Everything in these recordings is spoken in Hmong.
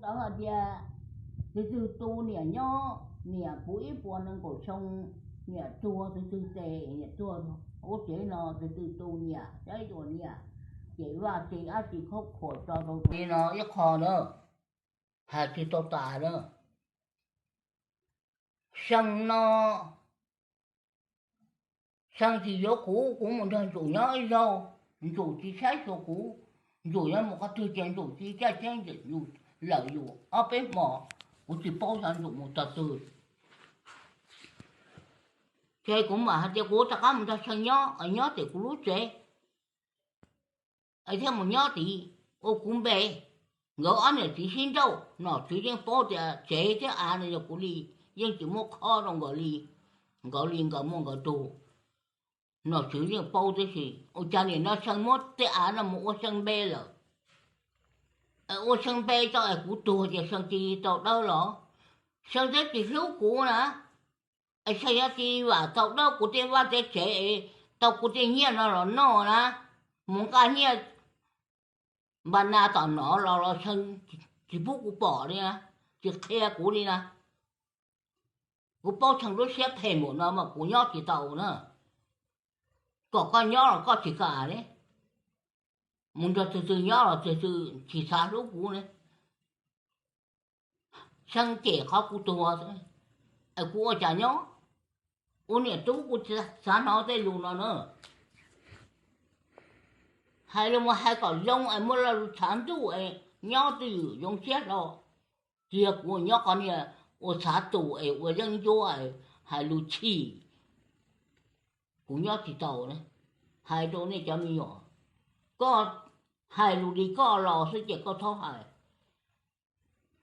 Tau hais tias tus twg tu niam nyob, niam puv ib puas nees nkaum xyoo, niam tuag, tus twg tes niam tuag, ua tsev no tus twg tu niam, saib dua niam, ces vaj tse dab tsi khaub khuam tso rau li no ib qho na, hais tsis tau tas na. Xyoo no Xeeb tsis yuav kuv, kuv mus nrog Ntsum nyob ib zaug, Ntsum tsis saib xyuas kuv, Ntsum yuav mus qhov twg ces Ntsum tsis caj xeeb, Ntsum lawm yus ob peb hmos, kuv tsis paub xyov Ntsum mus tog twg. Ces kuv mam hais tias kuv rov qab mus nrog Xeeb nyob, nyob tim kuv lub tsev, thiab mus nyob tid ua kuv npe. Nkawd ob niam txiv sib nrauj, nom tswv yeej paub tias tsev thiab av no yog kuv li, yeej tsis muab khob rau nkawd li, nkawd li nkawd muaj nkawd tug. Nom tswv yeej paub tib si, ua cas nim no Xeeb muab tej av no mus ua Xeeb npe lawm, ua Xeeb npe tau es kuv tuag ces Xeeb cia li tau dawb los? Xeeb twb tsis hlub kuv na, es Xeeb yuav cia li vam tau dawb kuv tej vaj tej tsev, tau kuv tej nyiaj no los noj na, mus nqa nyiaj npa nas tom no los los Xeeb tsis pub kuv pom li na, tsis qhia kuv li na. Kuv paub Xeeb lub siab phem npaum no mas kuv nyob tsis tau na. Kom koj nyob los koj tsis kam ne, mus nrog tus twg nyob los tus twg tsis xav hlub kuv ne. Xeeb cem qhov kuv tuag, es kuv ua cas nyob? Ua niam tub kuv tsis xav hnov tej lus no na. Hais lus mas hais kom zoo es muaj lo lus tshav ntuj es nyob twj ywm zoo siab hlo. Tsis yog kuv nyob qhov niag ua tshav tus es ua yeeb ncuab, hais lus chim. Kuv nyob tsis tau ne. Hais rau nej cov me nyuam, koj hais lus li koj los xwb ces koj txhob hais.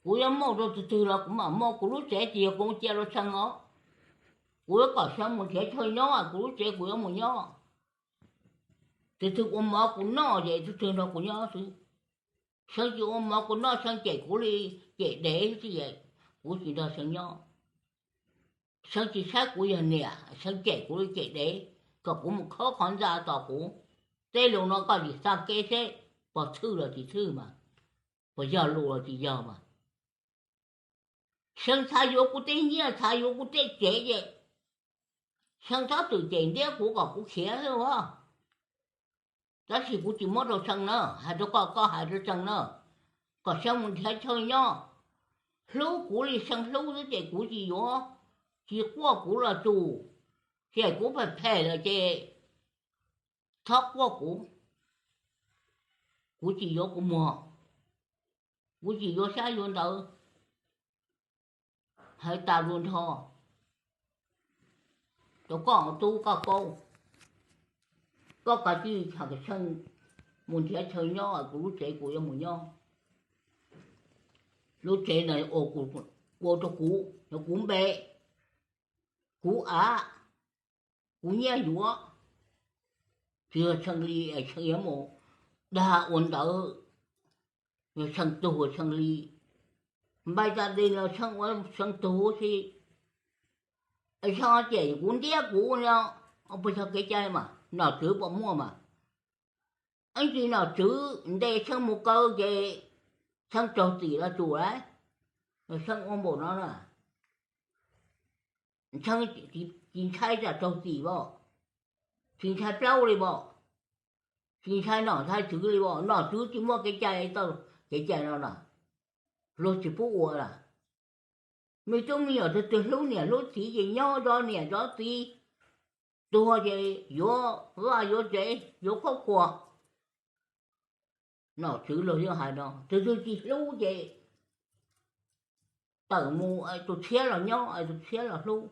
Kuv yuav muaj rau tus twg los kuv mam muaj, kuv lub tsev tsis yog kuv cia rau Xeeb os. Kuv yuav kom Xeeb mus nrhiav chaw nyob, kuv lub tsev kuv yuav mus nyob. Tus twg ua mov kuv noj ces tus twg nrog kuv nyob xwb. Xeeb tsis ua mov kuv noj, Xeeb cem kuv li cem dev xwb, kuv tsis nrog Xeeb nyob. Xeeb tsis saib kuv yog niam, Xeeb cem kuv li cem dev, kom kuv mus khob qhov ntxa tos kuv. Tej lus no koj sim xav kev seb puas txhwj los tsis txhwj mas, puas yog lus los tsis yog mas. Xeeb xav yuav kuv tej nyiaj, xav yuav kuv tej tsev ces Xeeb txhob txwm cem ntiab kuv kom kuv khiav xwb as. Tab sis kuv tsis muab rau Xeeb na, hais rau koj, koj hais rau Xeeb na, kom Xeeb mus nrhiav chaw nyob. Hlub kuv li Xeeb hlub xwb ces kuv tsis yuav, tsis quaj kuv los tsum, ces kuv phem phem lawm ces txhob quaj kuv. Kuv tsis yuav kuv muag, kuv tsis yuav xyab yuav ntawv. Hais tas lus nrho rau koj tub koj kaub, koj kav tsij txham Xeeb mus nrhiav chaw nyob, kuv lub tsev kuv yuav mus nyob. Lub tsev no ua rau kuv, yog kuv npe, kuv av, kuv nyiaj yuav. Tsis yog Xeeb li Xeeb yuav mus dag ua ntawv, yog Xeeb tuag Xeeb li. Npai tas li los Xeeb ua Xeeb tuag xwb. Xeeb cem kuv ntiab kuv no, puas yog kev cai mas? Nom tswv puas muaj mas? Ib ntsis nom tswv ntes Xeeb mus kaw ces Xeeb raug txim los tsum lawm. Xeeb ua npaum no na, Xeeb tsis ntshai tsam raug txim as, tsis ntshai plaub li as, tsis ntshai nom ntshai tswv li as. Nom tswv tsis muaj kev cai tau, kev cai no na, luag tsis pub ua lawm. Me tub me nyuam tus twg hlub niam hlub txiv ces nyob zov niam zov txiv, tuag ces yuav vaj yuav tsev yuav khaub khuam. Nom tswv luag yeej hais no, tus twg tsis hlub ces tawm mus es tus tshiab los nyob es tus tshiab los hlub.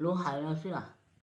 Luag hais no xwb as.